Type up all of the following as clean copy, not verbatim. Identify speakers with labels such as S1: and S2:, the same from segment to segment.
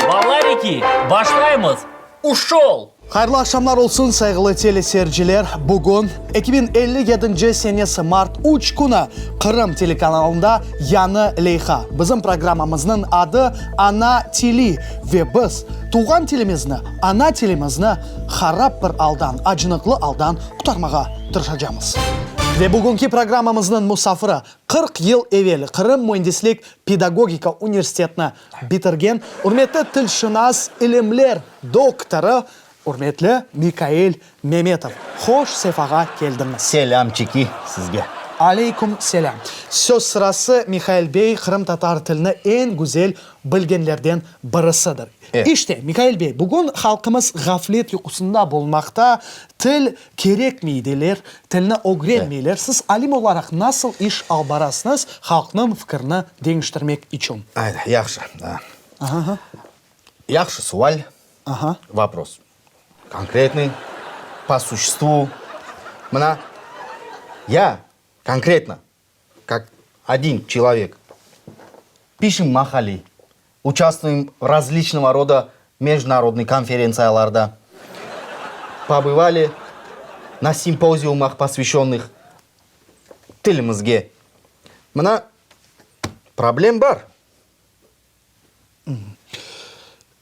S1: Balalariki, başlaymız! Uşol!
S2: Hayırlı aqşamlar olsun, sayğılı teleseyirciler! Bugün, 2057 senesi mart üç künü, Qırım telekanalında yañı leyha. Bizim programmamıznıñ adı Ana tili ve biz tuvğan tilimizni, ana tilimizni harap bir aldan, acınıqlı aldan qurtarmağa tırışacamız. Ve bugünki programmamıznıñ musafiri, 40 yıl evel Qırım müendislik pedagogika universitetini bitirgen ürmetli tilşınas, ilimler doktorı, ürmetli Mikail Memetov. Hoş sefağa keldiñiz.
S3: Selâmçiki sizge.
S2: Aleyküm selâm. Söz sırası, Mihail bey qırımtatar tilini eñ güzel bilgenlerden birisidir. İşte, Mihail bey, bugün halqımız ğaflet yuqusında bulunmaqta, til kerekmey deyler, tilni ögrenmeyler. Siz alim olaraq nasıl iş alıp barasıñız halqnıñ fikirini deñiştirmek içün?
S3: Ayda, yahşı. Yahşı sual, vopros. Konkretnıy, po suşestvu. Mına, ya konkretno, kak odin çelovek, pişem maqale, uçastvuyem v razliçnogo roda mejdunarodnıy konferentsiyalarda, pobıvali na simpoziumah, posvyaşçennıh tilimizge. Mına, problem bar.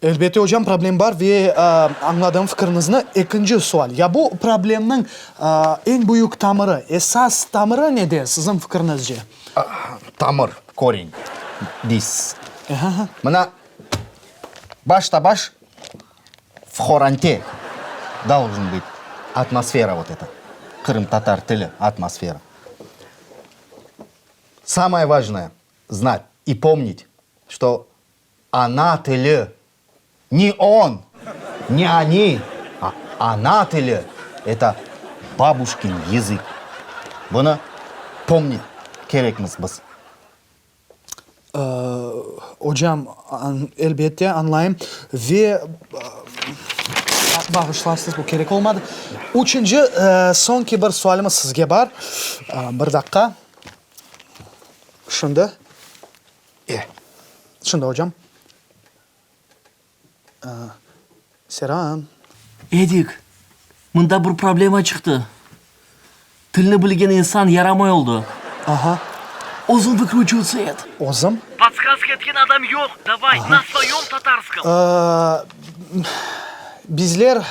S2: Elbette, ocam, problem bar ve añladım fikiriñizni. Ekinci sual, ya bu problemniñ eñ büyük tamırı, esas tamırı nede, siziñ fikiriñizce?
S3: Tamır, koren, deysiz. Mına, başta-baş v horante doljen bıt atmosfera vot eta, qırımtatar tili atmosfera. Samoye vajnoye, znat i pomnit, çto ana tili ne on, ne oni, a ana tili, eto babuşkin yazık. Bunı pomnit kerekmiz biz.
S2: Ocam, elbette, añlayım. Ve, bağışlarsız, bu kerek olmadı. Üçünci, soñki bir sualimiz sizge bar. Bir daqqa. Şimdi.
S3: E.
S2: Şimdi, ocam. Seran.
S1: Edik, mında bir problema çıqtı. Tilni bilgen insan yaramay oldı.
S2: Aha.
S1: Özüñ vıkrüçivtsa et.
S2: Özüm?
S1: Podskazka etken adam yoq, davay, na svoyom tatarskom.
S2: Bizler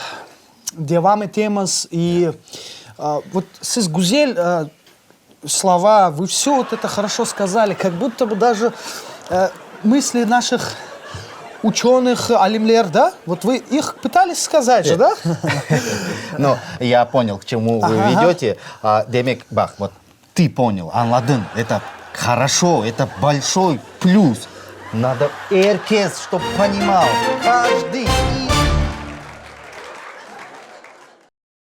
S2: devam etemiz i, vot, siz güzel Slova, vı vsё vot eto horoşo skazali, kak budto bı daje mysli naşih uçenıh, alimler, da? Vot vı ih pıtalis skazat je, da?
S3: No, ya ponyal, k çemu vı vedöte. Demek, baq, vot tı ponyal, añladıñ, eto horoşo, eto bolşoy plüs. Nado er kes, ştob ponimal, každıy.